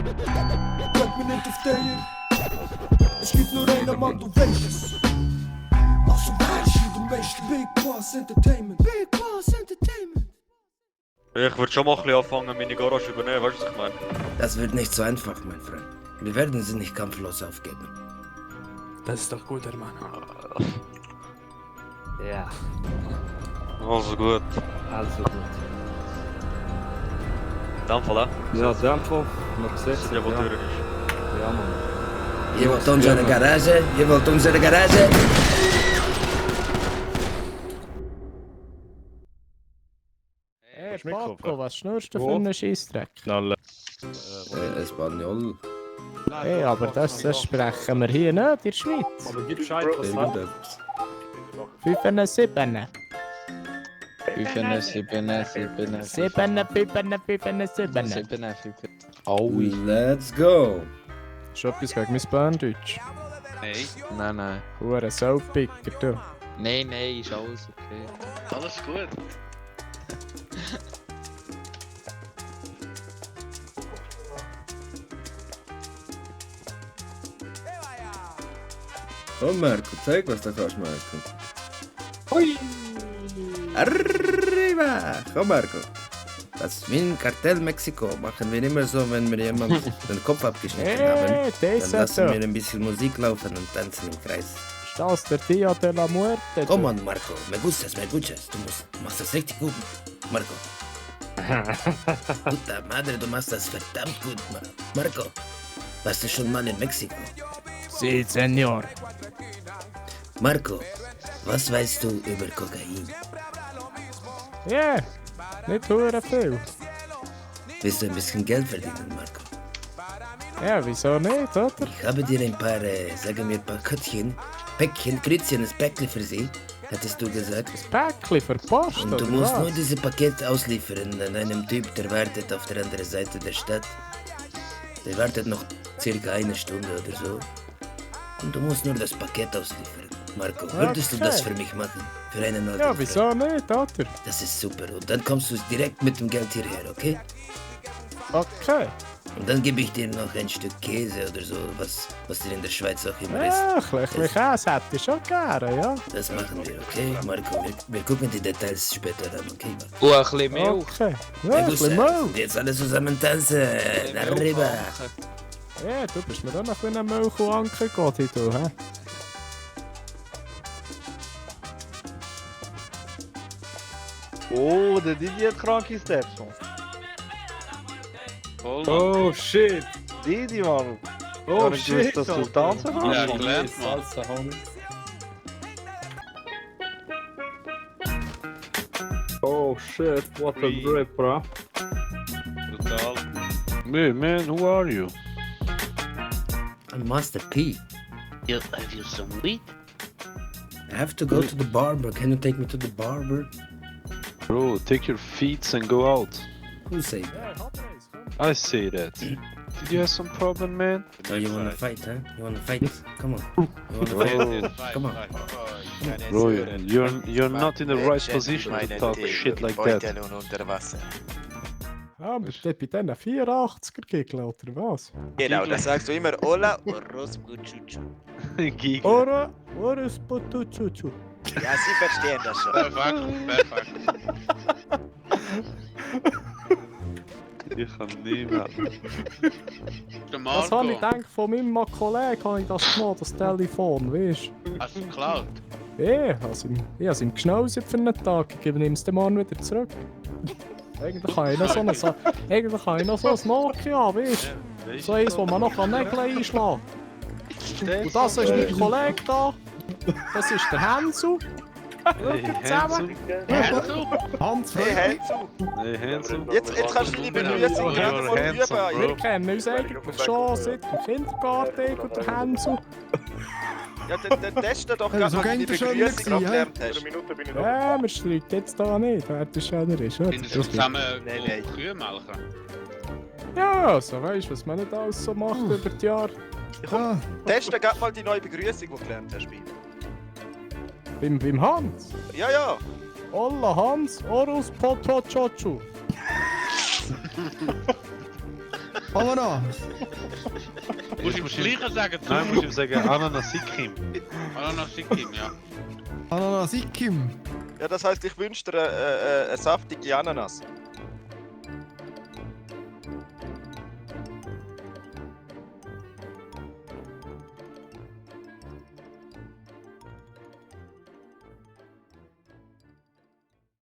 Bleib mir nicht auf der. Es gibt nur einen Mann, du weißt es. Also weißt du, du weißt Big Boss Entertainment. Big Boss Entertainment. Ich würde schon mal ein bisschen anfangen, meine Garage übernehmen, weißt du, was ich meine? Das wird nicht so einfach, mein Freund. Wir werden sie nicht kampflos aufgeben. Das ist doch gut, Hermann. Ja, Also gut. also gut. In dem Fall, Ja, Dämpfer, noch gesetzt. ja, wo die Tür ist. Ja, Mann. Ihr wollt unsere Garage? Ihr wollt unsere Garage? Hey, Paco, was schnurst du für einen Scheissdreck? Espanol. Hey, aber das sprechen wir hier nicht in der Schweiz. Aber gib Bescheid, was Irgendetwas. 5-7. 7. Aui. Let's go. Ist etwas gegen mein Berndeutsch? Nein, nein. Hure Soulpicker, du. Nein, nein, ist alles okay. Alles gut. Oh Marco, zeig, was du kannst, Marco. Hui! Arriba! Komm, Marco. Das wie ein Kartell Mexiko machen wir immer so, wenn wir jemanden den Kopf abgeschnitten haben. Hey, Dann das lassen wir ist ein bisschen Musik laufen und tanzen im Kreis. das der Dia de la Muerte. Komm on, Marco. Me gustas. Du machst das richtig gut, Marco. Puta madre, du machst das verdammt gut, Marco. Warst du schon mal in Mexiko? Si, Senor. Marco, was weißt du über Kokain? Ja, nicht hure viel. Willst du ein bisschen Geld verdienen, Marco? Ja, wieso nicht, oder? Ich habe dir ein paar, sagen wir, Päckchen, Grützchen, ein Päckchen für sie, hattest du gesagt. Päckchen für Post, Und du oder musst was? nur dieses Paket ausliefern an einem Typ, der wartet auf der anderen Seite der Stadt. Der wartet noch circa eine Stunde oder so. Und du musst nur das Paket ausliefern. Marco, würdest du das für mich machen? Für einen alten Ja, Freund? wieso nicht, oder? Das ist super. Und dann kommst du direkt mit dem Geld hierher, okay? Okay. Und dann gebe ich dir noch ein Stück Käse oder so, was dir in der Schweiz auch immer ist. Ja, ein bisschen Käse hätte ich schon gerne, ja. Das machen wir, okay? Marco, wir gucken die Details später an, okay? Und ein bisschen Milch. Okay. Ja, Me ein gusta. bisschen Milch. Jetzt alle zusammen tanzen. Arriba. Ja, du bist mir auch noch ein Milch und Anker Gotti, du, hä? Oh, der Didi hat kranke Steps, man. Voll, Oh shit. Didi, Mann. Oh Gar nicht shit. gewusst, dass du tanzen kannst. Ja, gelernt, Mann. Salsa, homie. Oh shit, what a Free. grip, bro. Total. Hey man, who are you? I'm Master P. Have you some weed? I have to go to the barber. Can you take me to the barber? Bro, take your feet and go out. Who say? Ja, hab ich's, komm. I say that. Did you have some problem, man? Oh, you wanna fight, huh? You wanna fight? Come on. You wanna fight? Bro, Come on. bro, you're not in the right position to talk shit like that. unter Wasser. Ah, bist du bei diesen 84er-Gigel, oder was? Genau, da sagst du immer Hola Orospuchuchu. Gig. Ora, is Potuchuchu. Ja, sie verstehen das schon. Perfekt. Ich kann nicht mehr. Was habe ich gedacht von meinem Kollegen, habe ich das genommen, das Telefon, weißt du? Hast du geklaut? Ja, ich habe es ihm geschnauzt für einen Tag, ich gebe ihm es den Mann wieder zurück. Eigentlich habe ich noch so ein Nokia, weißt du? So eins, wo man noch Nägel einschlagen kann. Und das ist mein Kollege da. Das ist der Hänsel. Hey, Zusammen. Hansel. Hans Hey, Fröhlich. Hansel. Hey, Hansel. Jetzt kannst du deine Begrüßung You're gerne von handsome, üben. Wir bro. kennen uns eigentlich schon seit dem Kindergarten, ich und der Hänsel. Ja, dann teste doch gerade so mal deine könnte schon Begrüßung sein, hä? gelernt hast. Ja, wir streiten jetzt da nicht, wer der schöner ist. Oder? Findest du zusammen Nein. Kühe melken? Ja, so weißt du, was man nicht alles so macht über die Jahre. Ah, Teste gerade mal die neue Begrüßung, die du gelernt hast. Beim Hans. Ja, ja. Olla Hans, Orus Potochochu. Ananas. Muss ich ihm das Gleiche sagen? Nein, muss ich ihm sagen, Ananasikim. Ananasikim, ja. Ananasikim. Ja, das heißt, ich wünsche dir eine saftige Ananas.